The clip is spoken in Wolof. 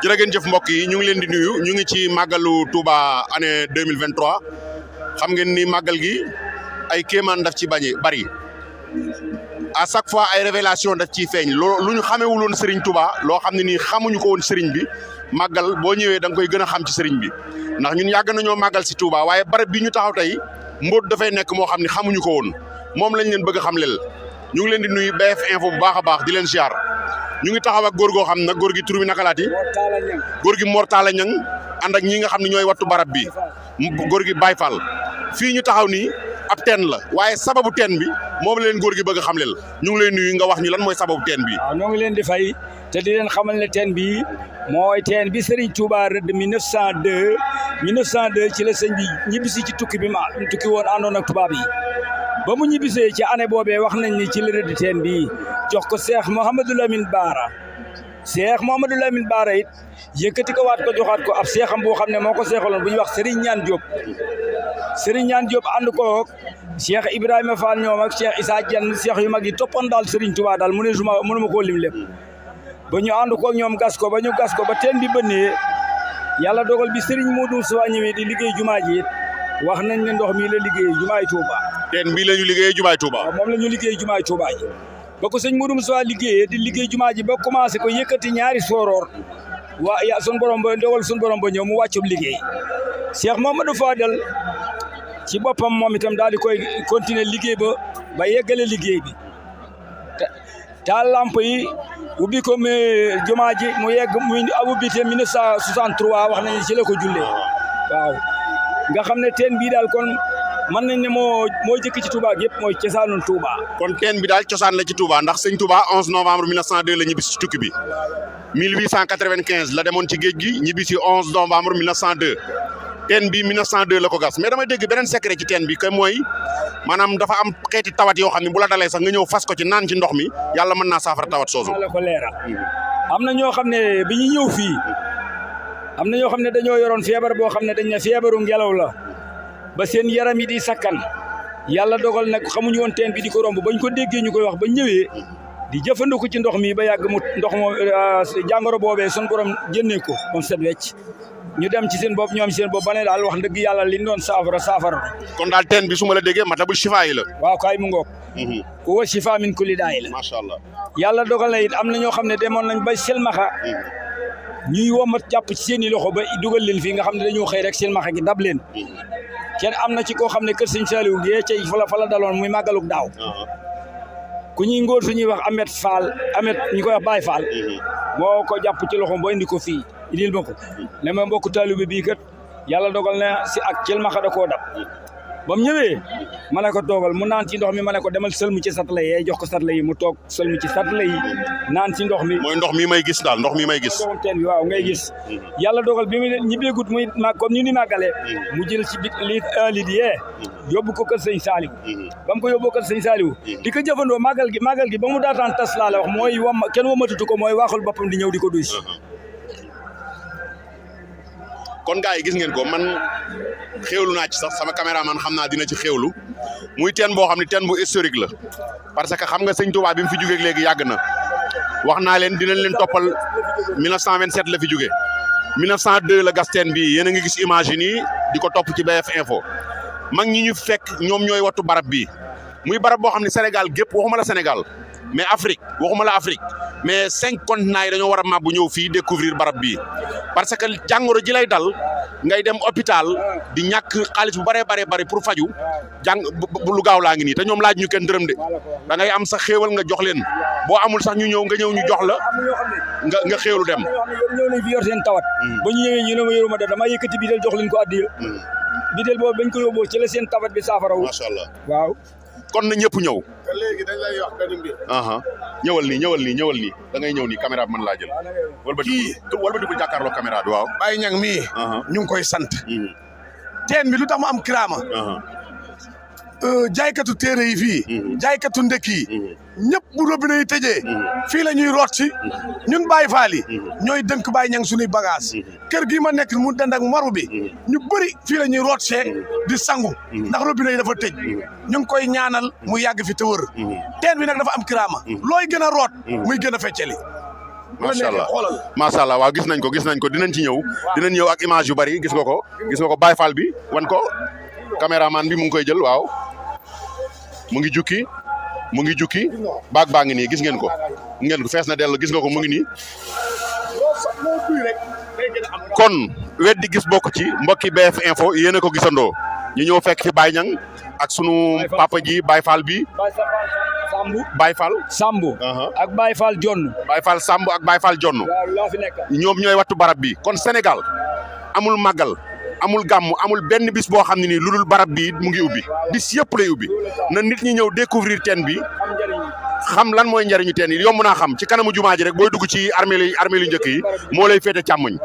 jërë ngeen jëf mbokk yi ñu ngi leen di nuyu ñu ngi ci màggalu Touba année 2023 xam ngeen ni màggal gi ay kéemaan daf ci bari à chaque fois ay révélation daf ciy feeñ lu ñu xamewul woon Serigne Touba loo xam ne nii xamuñu ko woon Serigne bi màggal boo ñëwee da nga koy gën a xam ci Serigne bi ndax ñun yàgg nañoo màggal si Touba waaye barab bi ñu taxaw tey mbóot dafay nekk moo xam ne xamuñu ko woon moom lañ leen bëgg a xamleel ñu ngi leen di nuyu BF Info bu baax a baax di leen ziar ñu ngi taxaw ak góor goo xam nag góor gi tur bi naka laati góor gi Mor Talla Niang ànd ak ñi nga xam ne ñooy wattu barab bi góor gi Baye Fall fii ñu taxaw nii ab teen la waaye sababu teen bi moom la leen góor gi bëgg a xamleel ñu ngi lay nuyu nga wax ñu lan mooy sababu teen bi. waaw ñoo ngi leen di fay te di leen xamal ne teen bi mooy teen bi Serigne Touba rëdd 1902 ci la sëñ bi ñibbisi ci tukki bi ma tukki woon àndoon ak tubaab yi ba mu ñibbisee ci année boobee wax nañ ni ci la rëdd teen bi jox ko Cheikh Mouhamadou Lamine Bara Cheikh Mouhamadou Lamine Bara it yëkkati ko waat ko joxaat ko ab seexam boo xam ne moo ko seexaloon bu ñuy wax Serigne Ñaan Diop Serigne Ñaan Diop ànd ko Cheikh Ibrahima Fall ñoom ak Cheikh Issa Dieng Cheikh yu mag yi toppoon daal Serigne Touba daal mënuma koo lim lépp ba ñu ànd ko ñoom gas ko ba ñu gas ko ba teen bi bënnee yàlla dogal bi Serigne Modou Sow ñëwee di liggéey jumaa ji it wax nañ ne ndox mi la liggéey jumaay Touba. teen bii la ñu liggéeyee jumaay Touba. waaw moom la ñu liggéey jumaay Touba ji ba ko sëñ Modou Sow liggéeyee di liggéey jumaa ji ba commencé ko yëkkati ñaari sooroor waa ya sun borom ba dogal sun borom ba ñëw mu wàccub liggéey Cheikh Mamadou Fadal ci boppam moom itam daal di koy continuer liggéey ba yeggale liggéey bi taal lamp yi ubbi ko jumaa ji mu yegg muy ubbite 1963 wax nañu ci la ko jullee waaw nga xam ne teen bii daal kon mën nañ ne moo jëkk ci Touba yëpp mooy cosaanul Touba. kon teen bi daal cosaan la ci Touba ndax sëñ Touba 11 novembre 1902 la ñibbisi ci tukki bi 1895 la demoon ci géej gi ñibbisi 11 novembre 1902 teen bi 1902 la ko gas mais damay dégg beneen secret ci teen bi que mooy maanaam dafa am xeeti tawat yoo xam ne bu la dalee sax nga ñëw fas ko ci naan ci ndox mi yàlla mën naa saafara tawat soosu. la ko leeral am na ñoo xam ne bi ñu ñëw fii am na ñoo xam ne dañoo yoroon feebar boo xam ne dañ ne feebaru ngelaw la ba seen yaram yi di sakkan yàlla dogal nag xamuñu woon teen bi di ko romb bañ ko déggee ñu koy wax ba ñëwee di jëfandiku ci ndox mi ba yàgg mu ndox moom jàngoro boobee sun borom jënnee ko moom set wecc ñu dem ci seen bopp ñoom seen bopp ba ne daal wax dëgg yàlla li ñu doon saafara kon daal teen bi su ma la déggee matabul shifa yi la. waaw kay mu ngoog wa shifa min kulli daay la macha allah yàlla dogal na it am na ñoo xam ne demoon nañ bay selmaxa ñuy womat jàpp ci seen i loxo ba dugal leen fii nga xam ne dañoo xëy rek selmaxa gi dab leen kenn am na ci koo xam ne kër sëñ Saliou gi ca fa la daloon muy màggaluk daaw ku ñuy ngóor suñuy wax Amet Fall Amet ñu koy wax Baye Fall moo ko jàpp ci loxo ba indi ko fii indil ma ko ne ma mbokku taalibe bii kat yàlla dogal na si ak celmaxa da koo dab ba mu ñëwee ma ne ko toogal mu naan ci ndox mi ma ne ko demal sëlmu ci satala yi jox ko satala yi mu toog sëlmu ci satala yi naan ci ndox mi. mooy ndox mi may gis daal ndox mi may gis. teen bi waaw ngay gis. yàlla dogal bi mu ñibbeegut muy comme ni màggalee mu jël ci litre 1 litre yee yóbbu ko kër sëñ Saliou ba mu ko yóbboo kër sëñ Saliou di ko jëfandoo màggal gi ba mu daataan tas laa la wax mooy kenn wamatutu ko mooy waaxul boppam di ñëw di ko duy. kon gars yi gis ngeen ko man xéewlu naa ci sax sama caméraman xam naa dina ci xéewlu muy teen boo xam ne teen bu historique la parce que xam nga sëñ Touba bi mu fi jógee léegi yàgg na wax naa leen dinañ leen toppal 1927 la fi jógee 1902 la gas teen bi yéen a ngi gis image yi nii di ko topp ci BF Info mag ñi ñu fekk ñoom ñooy wattu barab bi muy barab boo xam ne Sénégal gépp waxuma la Sénégal mais Afrique waxuma la Afrique mais 5 continents yi dañoo war a màbbu ñëw fii découvrir barab bii parce que jàngoro ji lay dal ngay dem hôpital di ñàkk xaalis bu bëree pour faju lu gaaw laa ngi nii te ñoom laaj ñu kenn dërëm de da ngay am sax xéewal nga jox leen boo amul sax ñu ñëw ñu jox la nga xéewlu dem. ñëw nañ fi yor seen tawat. ba ñu ñëwee ñu ne ma yoruma dara damaa yëkkati bideel jox leen ko addiya. bideel boobu bañ ko yóbboo ci la seen tawat bi saafara wu. macha allah waaw. kon na ñëpp ñëw. te léegi dañ lay wax benn mbir. ñëwal nii da ngay ñëw nii caméra bi mën laa jël. wëlbatiku jàkkaarloo caméra bi waaw. Baye Niang mii. ñu ngi koy sant. teen bi lu tax mu am kiraama. jaaykatu téere yi fii. jaaykatu ndekki yi. ñëpp bu robinet yi tëjee. fii la ñuy root si. ñun Baye Fall yi. ñooy dënk Baye Niang suñuy bagage kër gii ma nekk mu dend ak maru bi. ñu bëri fii la ñuy root see di sangu. ndax robinet yi dafa tëj. ñu ngi koy ñaanal mu yàgg fi te wër. teen bi nag dafa am kiraama. looy gën a root muy gën a fecceli. macha allah waaw gis nañ ko dinañ ci ñëw dinañ ñëw ak image yu bari gis nga ko Baye Fall bi wan ko caméraman bi mu ngi koy jël waaw mu ngi jukki baag baa ngi nii gis ngeen ko fees na dellu gis nga ko mu ngi nii kon weddi gis bokk ci mbokki BF Info yéen a ko gisandoo ñu ñëw fekk fi Baye Niang ak sunu papa ji Baye Fall bi Baye Fall Sambu ak Baye Fall Jonn Baye Fall Sambu ak Baye Fall Jonn ñoom ñooy wattu barab bi kon Sénégal amul màggal amul gàmm amul benn bis boo xam ne nii lu dul barab bi mu ngi ubbi bis yëpp lay ubbi na nit ñi ñëw découvrir teen bi xam lan mooy njariñu teen yi yomb naa xam ci kanamu jumaa ji rek booy dugg ci armée yu njëkk yi moo lay féete càmmoñ